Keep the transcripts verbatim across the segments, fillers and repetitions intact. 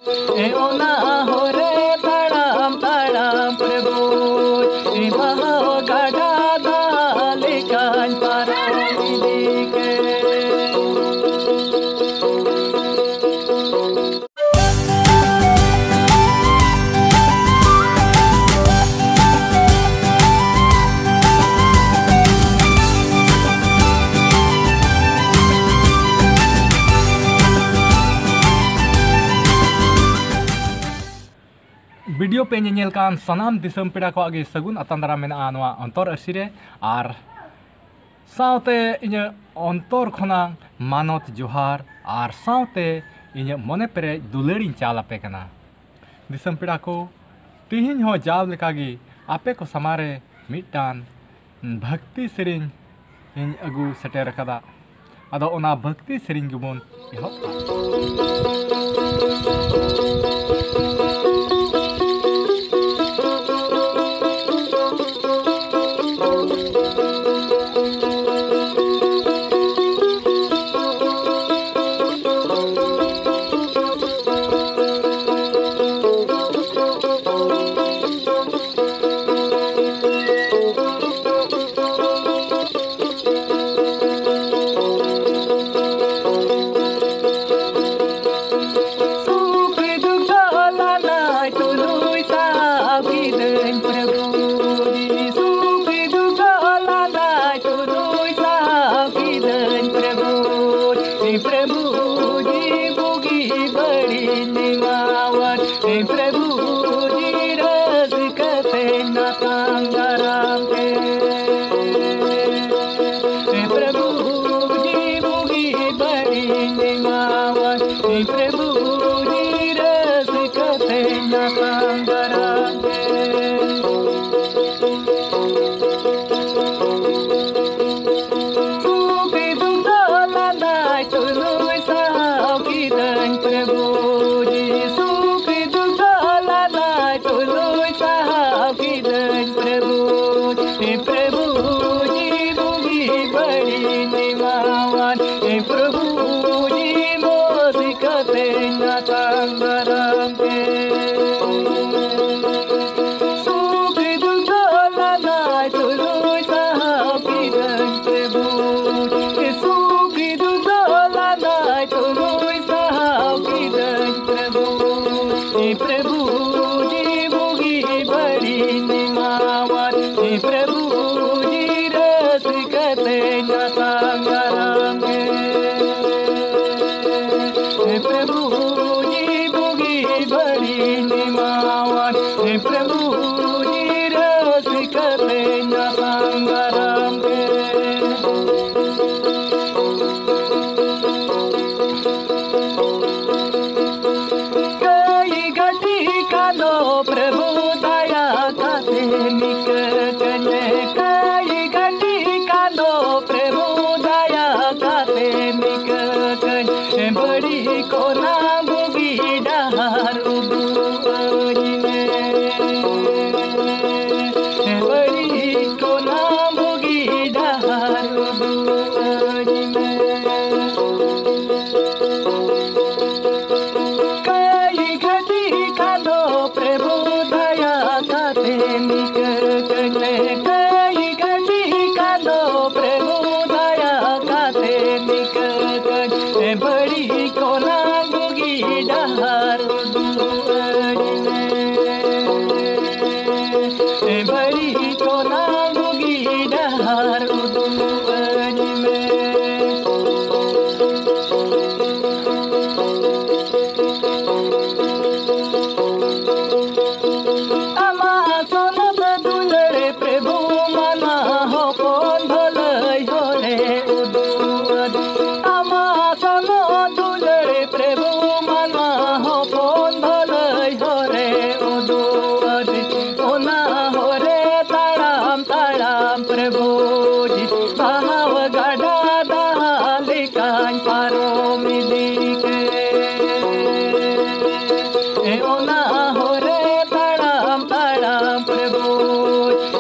ᱮ ᱚᱱᱟ ᱦᱚᱨᱮ ᱛᱟᱲᱟᱢ ᱛᱟᱲᱟᱢ ᱯᱨᱚᱵᱷᱩ, ᱮ ᱵᱟᱦᱟ ᱜᱟᱰᱟ ᱫᱟᱜ ᱞᱮᱠᱟᱧ ᱯᱟᱨᱚᱢ ᱤᱫᱤ ᱠᱮᱫ᱾ ᱵᱷᱤᱰᱤᱭᱳ ᱯᱮ ᱧᱮᱧᱮᱞ ᱠᱟᱱ ᱥᱟᱱᱟᱢ ᱫᱤᱥᱚᱢ ᱯᱮᱲᱟ ᱠᱚᱣᱟᱜ ᱜᱮ ᱥᱟᱹᱜᱩᱱ ᱟᱛᱟᱝ ᱫᱟᱨᱟᱢ ᱢᱮᱱᱟᱜᱼᱟ ᱱᱚᱣᱟ ᱚᱱᱛᱚᱨ ᱟᱹᱨᱥᱤ ᱨᱮ, ᱟᱨ ᱥᱟᱶᱛᱮ ᱤᱧᱟᱹᱜ ᱚᱱᱛᱚᱨ ᱠᱷᱚᱱᱟᱜ ᱢᱟᱱᱚᱛ ᱡᱚᱦᱟᱨ ᱟᱨ ᱥᱟᱶᱛᱮ ᱤᱧᱟᱹᱜ ᱢᱚᱱᱮ ᱯᱮᱨᱮᱡ ᱫᱩᱞᱟᱹᱲᱤᱧ ᱪᱟᱞ ᱟᱯᱮ ᱠᱟᱱᱟ᱾ ᱫᱤᱥᱚᱢ ᱯᱮᱲᱟ ᱠᱚ, ᱛᱤᱦᱤᱧ ᱦᱚᱸ ᱡᱟᱣ ᱞᱮᱠᱟᱜᱮ ᱟᱯᱮ ᱠᱚ ᱥᱟᱢᱟᱝ ᱨᱮ ᱢᱤᱫᱴᱟᱝ ᱵᱷᱟᱹᱠᱛᱤ ᱥᱮᱨᱮᱧ ᱤᱧ ᱟᱹᱜᱩ ᱥᱮᱴᱮᱨ ᱟᱠᱟᱫᱟ᱾ ᱟᱫᱚ ᱚᱱᱟ ᱵᱷᱟᱹᱠᱛᱤ ᱥᱮᱨᱮᱧ ᱜᱮᱵᱚᱱ ᱮᱦᱚᱵ ᱠᱟᱜᱼᱟ᱾ ᱥᱩᱠ ᱫᱩᱠ ᱫᱚ ᱞᱟᱸᱫᱟᱭ ᱛᱩᱞᱩᱡ ᱥᱟᱦᱟᱣ ᱠᱤᱫᱟᱹᱧ ᱯᱨᱚᱵᱷᱩ᱾ ᱥᱩᱠ ᱫᱩᱠ ᱫᱚ ᱞᱟᱸᱫᱟᱭ ᱛᱩᱞᱩᱡ ᱥᱟᱦᱟᱣ ᱠᱤᱫᱟᱹᱧ ᱯᱨᱚᱵᱷᱩ᱾ ᱯᱨᱚᱵᱷᱩ ᱡᱤ ᱵᱩᱜᱤ ᱵᱟᱹᱲᱤᱡ ᱮᱢᱟᱣᱟᱫ, ᱯᱨᱚᱵᱷᱩ ᱡᱤ ᱨᱟᱹᱥᱠᱟᱹ ᱛᱮᱧ ᱟᱛᱟᱝ ᱫᱟᱨᱟᱢ ᱠᱮᱫ᱾ ᱯᱨᱚᱵᱷᱩ ᱡᱤ ᱵᱩᱜᱤ ᱵᱟᱹᱲᱤᱡ ᱮᱢᱟᱣᱟᱫ, ᱯᱨᱚᱵᱷᱩ ᱡᱤ ᱨᱟᱹᱥᱠᱟᱹ ᱛᱮᱧ ᱟᱛᱟᱝ ᱫᱟᱨᱟᱢ ᱠᱮᱫ᱾ ᱥᱩᱠ ᱫᱩᱠ ᱫᱚ ᱞᱟᱸᱫᱟᱭ ᱛᱩᱞᱩᱡ ᱥᱟᱦᱟᱣ ᱠᱤᱫᱟᱹᱧ ᱯᱨᱚᱵᱷᱩ᱾ ᱥᱩᱠ ᱫᱩᱠ ᱫᱚ ᱞᱟᱸᱫᱟᱭ ᱛᱩᱞᱩᱡ ᱥᱟᱦᱟᱣ ᱠᱤᱫᱟᱹᱧ ᱯᱨᱚᱵᱷᱩ᱾ ᱯᱨᱚᱵᱷᱩ ᱡᱤ ᱵᱩᱜᱤ ᱵᱟᱹᱲᱤᱡ ᱮᱢᱟᱣᱟᱫ, ᱯᱨᱚᱵᱷᱩ ᱡᱤ ᱢᱚᱡᱽ ᱠᱟᱛᱮᱧ ᱟᱛᱟᱝ ᱫᱟᱨᱟᱢ᱾ ᱯᱨᱚᱵᱷᱩ ᱡᱤ ᱵᱩᱜᱤ ᱵᱟᱹᱲᱤᱡ ᱮᱢᱟᱣᱟᱫ, ᱯᱨᱚᱵᱷᱩ ᱡᱤ ᱨᱟᱹᱥᱠᱟᱹ ᱛᱮ ᱧᱟᱛᱟᱝ ᱫᱟᱨᱟᱢ ᱜᱮ᱾ ᱯᱨᱚᱵᱷᱩ ᱡᱤ ᱵᱩᱜᱤ ᱵᱟᱹᱲᱤᱡ ᱮᱢᱟᱣᱟᱫ, ᱯᱨᱚᱵᱷᱩ ᱡᱤ ᱨᱟᱹᱥᱠᱟᱹ ᱛᱮ ᱧᱟᱛᱟᱝ ᱫᱟᱨᱟᱢ ᱜᱮ᱾ ᱠᱟᱹᱭ ᱜᱟᱹᱰᱤ ᱠᱟᱸᱫᱚ ᱯᱨᱚᱵᱷᱩ ᱫᱟᱭᱟ ᱠᱟᱛᱮ ᱢᱤᱠᱟᱹ ᱠᱟᱹᱧ ᱢᱮ᱾ ᱠᱟᱹᱭ ᱜᱟᱹᱰᱤ ᱠᱟᱸᱫᱚ ᱯᱨᱚᱵᱷᱩ ᱫᱟᱭᱟ ᱠᱟᱛᱮ ᱢᱤᱠᱟᱹ ᱠᱟᱹᱧ ᱢᱮ᱾ ᱵᱟᱹᱲᱤᱡ ᱠᱷᱚᱱᱟᱜ ᱵᱩᱜᱤ ᱰᱟᱦᱟᱨ ᱩᱫᱩᱜ ᱟᱹᱧ ᱢᱮ᱾ ᱵᱟᱹᱲᱤᱡ ᱠᱷᱚᱱᱟᱜ ᱵᱩᱜᱤ ᱰᱟᱦᱟᱨ ᱩᱫᱩᱜ ᱟᱹᱧ ᱢᱮ᱾ ᱠᱟᱹᱭ ᱜᱟᱹᱰᱤ ᱠᱟᱸᱫᱚ ᱯᱨᱚᱵᱷᱩ ᱫᱟᱭᱟ ᱠᱟᱛᱮ ᱢᱤᱠᱟᱹ ᱠᱟᱹᱧ ᱢᱮ᱾ ᱠᱟᱹᱭ ᱜᱟᱹᱰᱤ ᱠᱟᱸᱫᱚ ᱯᱨᱚᱵᱷᱩ ᱫᱟᱭᱟ ᱠᱟᱛᱮ ᱢᱤᱠᱟᱹ ᱠᱟᱹᱧ ᱢᱮ᱾ ᱵᱟᱹᱲᱤᱡ ᱠᱷᱚᱱᱟᱜ ᱵᱩᱜᱤ ᱰᱟᱦᱟᱨ ᱩᱫᱩᱜ ᱟᱹᱧ ᱢᱮ᱾ ᱵᱟᱹᱲᱤᱡ ᱠᱷᱚᱱᱟᱜ ᱵᱩᱜᱤ ᱰᱟᱦᱟᱨ ᱩᱫᱩᱜ ᱟᱹᱧ ᱢᱮ᱾ ᱟᱢᱟᱜ ᱥᱚᱱᱚᱛ ᱫᱩᱞᱟᱹᱲ ᱯᱨᱚᱵᱷᱩ ᱢᱟᱱᱣᱟ ᱦᱚᱯᱚᱱ ᱵᱷᱟᱹᱞᱟᱹᱭ ᱦᱚᱨᱮ ᱩᱫᱩᱜ ᱟᱹᱫᱤ᱾ ᱟᱢᱟᱜ ᱥᱚᱱᱚᱛ ᱫᱩᱞᱟᱹᱲ ᱯᱨᱚᱵᱷᱩ ᱢᱟᱱᱣᱟ ᱦᱚᱯᱚᱱ ᱵᱷᱟᱹᱞᱟᱹᱭ ᱦᱚᱨᱮ ᱩᱫᱩᱜ ᱟᱹᱫᱤ᱾ ᱚᱱᱟ ᱦᱚᱨᱮ ᱛᱟᱲᱟᱢ ᱛᱟᱲᱟᱢ ᱯᱨᱚᱵᱷᱩ ᱡᱤ ᱵᱟᱦᱟᱣ ᱜᱟᱰᱟ ᱫᱟᱜ ᱞᱮᱠᱟᱧ ᱯᱟᱨᱚᱢ ᱤᱫᱤ ᱠᱮᱫ᱾ ᱮ ᱚᱱᱟ ᱦᱚᱨᱮ ᱛᱟᱲᱟᱢ ᱛᱟᱲᱟᱢ ᱯᱨᱚᱵᱷᱩ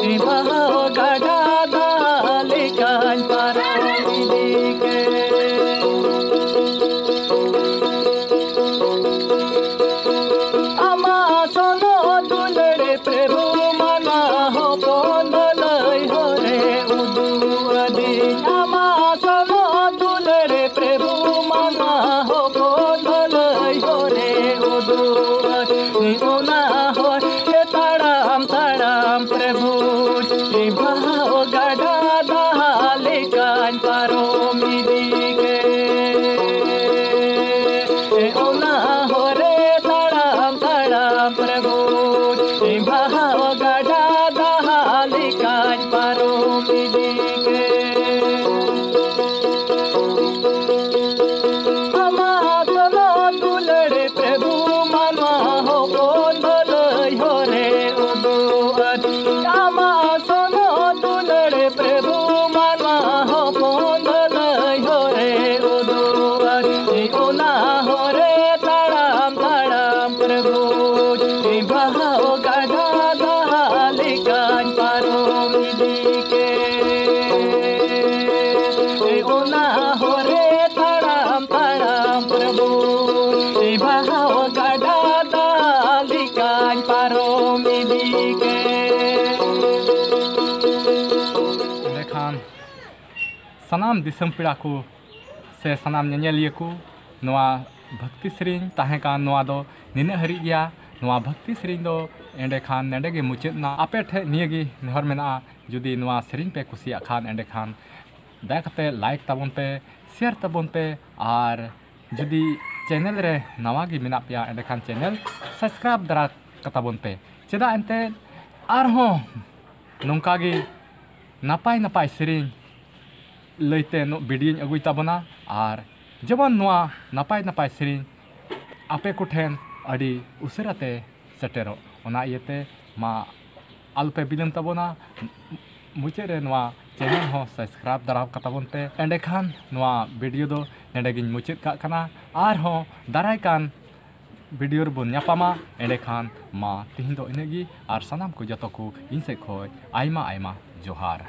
ᱡᱤ ᱵᱟᱦᱟᱣ ᱜᱟᱰᱟ ᱫᱟᱜ ᱞᱮᱠᱟᱧ ᱯᱟᱨᱚᱢ ᱤᱫᱤ ᱠᱮᱫ᱾ ᱟᱢᱟᱜ ᱥᱚᱱᱚᱛ ᱫᱩᱞᱟᱹᱲ ᱯᱨᱚᱵᱷᱩ ᱢᱟᱱᱣᱟ ᱦᱚᱯᱚᱱ ᱵᱷᱟᱹᱞᱟᱹᱭ ᱦᱚᱨᱮ ᱩᱫᱩᱜ ᱟᱹᱫᱤᱧ᱾ ᱟᱢᱟᱜ ᱥᱚᱱᱚᱛ ᱫᱩᱞᱟᱹᱲ ᱯᱨᱚᱵᱷᱩ ᱢᱟᱱᱣᱟ ᱦᱚᱯᱚᱱ ᱵᱷᱟᱹᱞᱟᱹᱭ ᱦᱚᱨᱮ ᱩᱫᱩᱜ ᱟᱹᱫᱤᱧ᱾ ᱵᱟᱦᱟ ᱜᱟᱰᱟ ᱫᱟᱜ ᱞᱮᱠᱟᱧ ᱯᱟᱨᱚᱢ ᱤᱫᱤ ᱠᱮᱫ, ᱚᱱᱟ ᱦᱚᱨᱮ ᱛᱟᱲᱟᱢ ᱛᱟᱲᱟᱢ ᱯᱨᱚᱵᱷᱩ, ᱵᱟᱦᱟ ᱜᱟᱰᱟ ᱫᱟᱜ ᱞᱮᱠᱟᱧ ᱯᱟᱨᱚᱢ ᱤᱫᱤ ᱠᱮᱫ᱾ ᱮᱸᱰᱮᱠᱷᱟᱱ ᱥᱟᱱᱟᱢ ᱫᱤᱥᱚᱢ ᱯᱮᱲᱟ ᱠᱚ ᱥᱮ ᱥᱟᱱᱟᱢ ᱧᱮᱧᱮᱞᱤᱭᱟᱹ ᱠᱚ, ᱱᱚᱣᱟ ᱵᱷᱚᱠᱛᱤ ᱥᱮᱨᱮᱧ ᱛᱟᱦᱮᱸ ᱠᱟᱱ ᱱᱚᱣᱟ ᱫᱚ ᱱᱤᱱᱟᱹᱜ ᱦᱟᱹᱨᱤᱡ ᱜᱮᱭᱟ᱾ ᱱᱚᱣᱟ ᱵᱷᱚᱠᱛᱤ ᱥᱮᱨᱮᱧ ᱫᱚ ᱮᱸᱰᱮᱠᱷᱟᱱ ᱱᱚᱰᱮ ᱜᱮ ᱢᱩᱪᱟᱹᱫ ᱮᱱᱟ᱾ ᱟᱯᱮ ᱴᱷᱮᱱ ᱱᱤᱭᱟᱹ ᱜᱮ ᱱᱮᱦᱚᱨ ᱢᱮᱱᱟᱜᱼᱟ, ᱡᱩᱫᱤ ᱱᱚᱣᱟ ᱥᱮᱨᱮᱧ ᱯᱮ ᱠᱩᱥᱤᱭᱟᱜ ᱠᱷᱟᱱ ᱮᱸᱰᱮᱠᱷᱟᱱ ᱫᱟᱭᱟ ᱠᱟᱛᱮ like ᱛᱟᱵᱚᱱ ᱯᱮ, share ᱛᱟᱵᱚᱱ ᱯᱮ, ᱟᱨ ᱡᱩᱫᱤ channel ᱨᱮ ᱱᱟᱣᱟ ᱜᱮ ᱢᱮᱱᱟᱜ ᱯᱮᱭᱟ ᱮᱸᱰᱮᱠᱷᱟᱱ channel subscribe ᱫᱟᱨᱟ ᱠᱟᱛᱟ ᱵᱚᱱ ᱯᱮ᱾ ᱪᱮᱫᱟᱜ ᱮᱱᱛᱮᱫ ᱟᱨᱦᱚᱸ ᱱᱚᱝᱠᱟ ᱜᱮ ᱱᱟᱯᱟᱭ ᱱᱟᱯᱟᱭ ᱥᱮᱨᱮᱧ ᱞᱟᱹᱭᱛᱮ ᱱᱚ-, ᱵᱷᱤᱰᱤᱭᱳᱧ ᱟᱹᱜᱩᱭ ᱛᱟᱵᱚᱱᱟ, ᱟᱨ ᱡᱮᱢᱚᱱ ᱱᱚᱣᱟ ᱱᱟᱯᱟᱭ ᱱᱟᱯᱟᱭ ᱥᱮᱨᱮᱧ ᱟᱯᱮ ᱠᱚᱴᱷᱮᱱ ᱟᱹᱰᱤ ᱩᱥᱟᱹᱨᱟ ᱛᱮ ᱥᱮᱴᱮᱨᱚᱜ, ᱚᱱᱟ ᱤᱭᱟᱹᱛᱮ ᱢᱟ ᱟᱞᱚᱯᱮ ᱵᱤᱞᱚᱢ ᱛᱟᱵᱚᱱᱟ᱾ ᱢᱩᱪᱟᱹᱫ ᱨᱮ ᱱᱚᱣᱟ channel ᱦᱚᱸ subscribe ᱫᱟᱨᱟ ᱠᱟᱛᱟ ᱵᱚᱱ ᱯᱮ, ᱮᱸᱰᱮᱠᱷᱟᱱ ᱱᱚᱣᱟ ᱵᱷᱤᱰᱤᱭᱳ ᱫᱚ ᱱᱚᱰᱮ ᱜᱤᱧ ᱢᱩᱪᱟᱹᱫ ᱠᱟᱜ ᱠᱟᱱᱟ᱾ ᱟᱨᱦᱚᱸ ᱫᱟᱨᱟᱭ ᱠᱟᱱ ᱵᱷᱤᱰᱤᱭᱳ ᱨᱮᱵᱚᱱ ᱧᱟᱯᱟᱢᱟ᱾ ᱮᱸᱰᱮᱠᱷᱟᱱ ᱢᱟ ᱛᱤᱦᱤᱧ ᱫᱚ ᱤᱱᱟᱹᱜ ᱜᱮ, ᱟᱨ ᱥᱟᱱᱟᱢ ᱠᱚ ᱡᱚᱛᱚ ᱠᱚ ᱤᱧ ᱥᱮᱫ ᱠᱷᱚᱱ ᱟᱭᱢᱟ ᱟᱭᱢᱟ ᱡᱚᱦᱟᱨ᱾